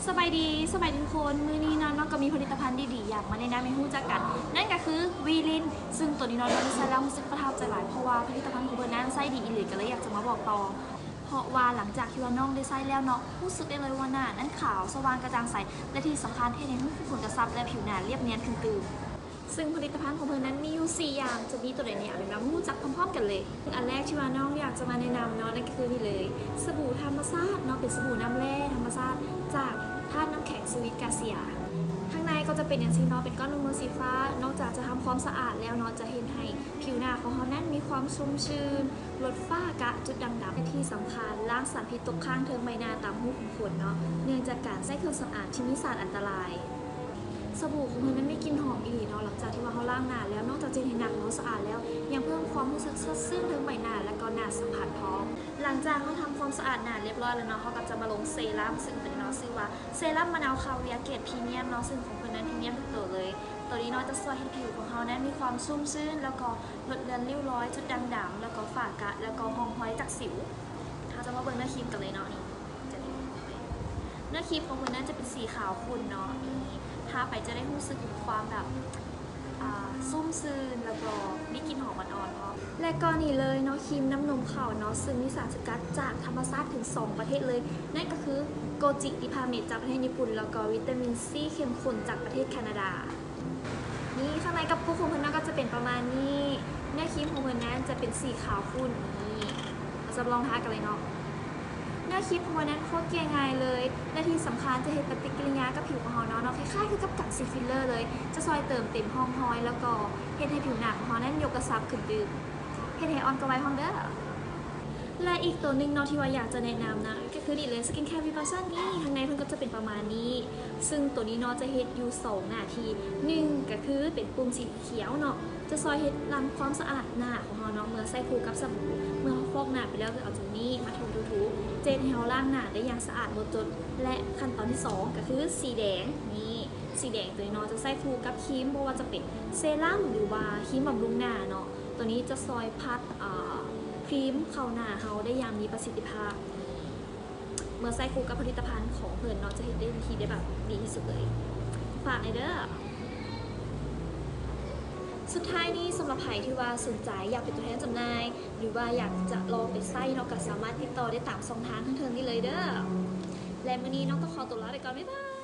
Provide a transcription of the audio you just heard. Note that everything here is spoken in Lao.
ສະບາຍດີ ສະບາຍດີທຸກຄົນ. ມື້ນີ້ເນາະ ນ້ອງກໍມີຜະລິດຕະພັນດີໆ ຢາກມາແນະນຳໃຫ້ຮູ້ຈັກກັນ ນັ້ນກໍຄືວີລິນ ຊຶ່ງໂຕນີ້ເນາະ ນ້ອງໄດ້ໃຊ້ແລ້ວຮູ້ສຶກປະທັບໃຈຫຼາຍ ເພາະວ່າຜະລິດຕະພັນຂອງເພິ່ນນັ້ນໃຊ້ດີອີ່ຫຼີ ກໍເລີຍຢາກຈະມາບອກຕໍ່ ເພາະວ່າຫຼັງຈາກທີ່ວ່ານ້ອງໄດ້ໃຊ້ແລ້ວເນາະ ຮູ້ສຶກໄດ້ເລີຍວ່າໜ້ານັ້ນຂາວສະຫວ່າງກະຈ່າງໃສ ແລະທີ່ສຳຄັນເຮັດໃຫ້ຮູຂຸມຂົນກະຊັບ ແລະຜິວໜ້າລຽບນຽນຂຶ້ນຕື່ມ. ຊຶ່ງຜະລິດຕະພັນຂອງເພິ່ນນັ້ນມີຢູ່ສີ່ຢ່າງ ຈະມີໂຕໃດແດ່ ເອົາເຮົາມາຮູ້ຈັກພ້ອມໆກັນເລີຍ. ອັນແລກທີ່ວ່ານ້ອງຢາກຈະມາແນະນຳເນາະ ນັ້ນກໍຄືນີ້ເລີຍ ສະບູທຳມະຊາດເນາະ ເປັນສະບູນ້ຳແຮ່ທຳມະຊາດຈາກທາດນ້ຳແຂງສະວິດກາເຊຍ. ທາງໃນກໍຈະເປັນຈັ່ງຊີ້ເນາະ ເປັນກ້ອນເມືອງໆສີຟ້າ ນອກຈາກຈະທຳຄວາມສະອາດແລ້ວເນາະ ຈະເຮັດໃຫ້ຜິວໜ້າຂອງເຮົານັ້ນມີຄວາມຊຸ່ມຊື່ນ ລົດຝ້າກະ ຈຸດດ່າງດຳ ແລະທີ່ສຳຄັນລ້າງສານພິດຕົກຄ້າງເທິງໃບໜ້າຕາມຮູຂຸມຂົນເນາະ ເນື່ອງຈາກການໃຊ້ເຄື່ອງສຳອາງທີ່ມີສານອັນຕະລາຍ. ສະບູຂອງເພິ່ນນັ້ນມີກິ່ນຫອມອີ່ຫຼີເນາະ ຫຼັງຈາກທີ່ວ່າເຮົາລ້າງໜ້າແລ້ວ ນອກຈາກຈະເຮັດໃຫ້ໜ້າຂອງເຮົາສະອາດແລ້ວ ຍັງເພີ່ມຄວາມຮູ້ສຶກສົດຊື່ນເທິງໃບໜ້າ ແລະກໍໜ້າສຳຜັດພ້ອມ. ຫຼັງຈາກເຮົາທຳຄວາມສະອາດໜ້າລຽບຮ້ອຍແລ້ວເນາະ ເຮົາກໍຈະມາລົງເຊຣຳ ຊຶ່ງໂຕນີ້ເນາະ ຊື່ວ່າເຊຣຳມະນາວຄາເວີຍເກຣດພຣີມຽມເນາະ ຊຶ່ງຂອງເພິ່ນນັ້ນພຣີມຽມທຸກໂຕເລີຍ. ໂຕນີ້ເນາະຈະຊ່ວຍເຮັດໃຫ້ຜິວຂອງເຮົານັ້ນມີຄວາມຊຸ່ມຊື່ນ ແລ້ວກໍລົດເລືອນລິ້ວລອຍ ຈຸດດ່າງດຳ ແລ້ວກໍຝ້າກະ ແລ້ວກໍຮ່ອງຮອຍຈາກສິວ. ເຮົາຈະມາເບິ່ງເນື້ອຄຣີມກັນເລີຍເນາະ ນີ້ຈະມີ ເນື້ອຄຣີມຂອງເພິ່ນນັ້ນຈະເປັນສີຂາວຂຸ່ນເນາະ ນີ້ທາໄປຈະໄດ້ຮູ້ສຶກເຖິງຄວາມແບບ ອ່າ ຊຸ່ມຊື່ນ ແລ້ວກໍມີກິ່ນຫອມອ່ອນໆພ້ອມ ແລະກໍນີ້ເລີຍເນາະ ຄຣີມນ້ຳນົມເຂົ້າເນາະ ຊຶ່ງມີສານສະກັດຈາກທຳມະຊາດເຖິງສອງປະເທດເລີຍ ນັ້ນກໍຄືໂກຈິ ລິພາເມດ ຈາກປະເທດຍີ່ປຸ່ນ ແລ້ວກໍວິຕາມິນຊີເຂັ້ມຂຸ້ນຈາກປະເທດຄານາດາ. ນີ້ ຂ້າງໃນກະປຸກຂອງເພິ່ນເນາະ ກໍຈະເປັນປະມານນີ້ ເນື້ອຄຣີມຂອງເພິ່ນນັ້ນຈະເປັນສີຂາວຂຸ່ນ ນີ້ ເຮົາຈະລອງທາກັນເລີຍເນາະ. ເນື້ອຄຣີມຂອງເພິ່ນນັ້ນໂຄດເກັ່ຍງ່າຍເລີຍ ແລະທີ່ສຳຄັນຈະເຮັດປະຕິກິລິຍາກັບຜິວຂອງເຮົາເນາະ ເນາະ ຄ້າຍໆຄືກັບການສີຟິລເລີເລີຍ ຈະຊ່ອຍເຕີມເຕັມຮ່ອງຮອຍ ແລ້ວກໍເຮັດໃຫ້ຜິວໜ້າຂອງເຮົານັ້ນຍົກກະຊັບຂຶ້ນຕື່ມ ເຮັດໃຫ້ອ່ອນກວ່າໄວພ້ອມເດີ້. ແລະອີກໂຕໜຶ່ງເນາະ ທີ່ວ່າຢາກຈະແນະນຳນະ ກໍຄືນີ້ເລີຍ Skincare Vibrations ນີ້ ທາງໃນເພິ່ນກໍຈະເປັນປະມານນີ້ ຊຶ່ງໂຕນີ້ເນາະຈະເຮັດຢູ່ສອງໜ້າທີ່ ໜຶ່ງກໍຄືເປັນປຸ່ມສີຂຽວເນາະ ຈະຊ່ອຍເຮັດລ້າງຄວາມສະອາດໜ້າຂອງເຮົາເນາະ ເມື່ອໃຊ້ຄູ່ກັບສະບູ ເມື່ອເຮົາຟອກໜ້າໄປແລ້ວ ກໍເອົາໂຕນີ້ມາຖູໆ ຈະເຮັດໃຫ້ເຮົາລ້າງໜ້າໄດ້ຢ່າງສະອາດໝົດຈົດ. ແລະຂັ້ນຕອນທີສອງກໍຄືສີແດງ ນີ້ ສີແດງໂຕນີ້ເນາະ ຈະໃຊ້ຄູ່ກັບຄຣີມ ບໍ່ວ່າຈະເປັນເຊຣຳ ຫຼືວ່າຄຣີມບຳລຸງໜ້າເນາະ ໂຕນີ້ຈະຊ່ອຍພັດ ອ່າ ຄຣີມເຂົ້າໜ້າເຮົາໄດ້ຢ່າງມີປະສິດທິພາບ. ເມື່ອໃຊ້ຄູ່ກັບຜະລິດຕະພັນຂອງເພິ່ນເນາະ ຈະເຮັດໄດ້ວິທີໄດ້ແບບດີທີ່ສຸດເລີຍ. ຝາກແດ່ເດີ້. ສຸດທ້າຍນີ້ ສຳລັບໃຜທີ່ວ່າສົນໃຈຢາກເປັນຕົວແທນຈຳໜ່າຍ ຫຼືວ່າຢາກຈະລອງໄປໃຊ້ເນາະ ກໍສາມາດຕິດຕໍ່ໄດ້ຕາມຊ່ອງທາງເທິງໆນີ້ເລີຍເດີ້. ແລະມື້ນີ້ນ້ອງຕ້ອງຂໍຕົວລາໄປກ່ອນ ບາຍບາຍ.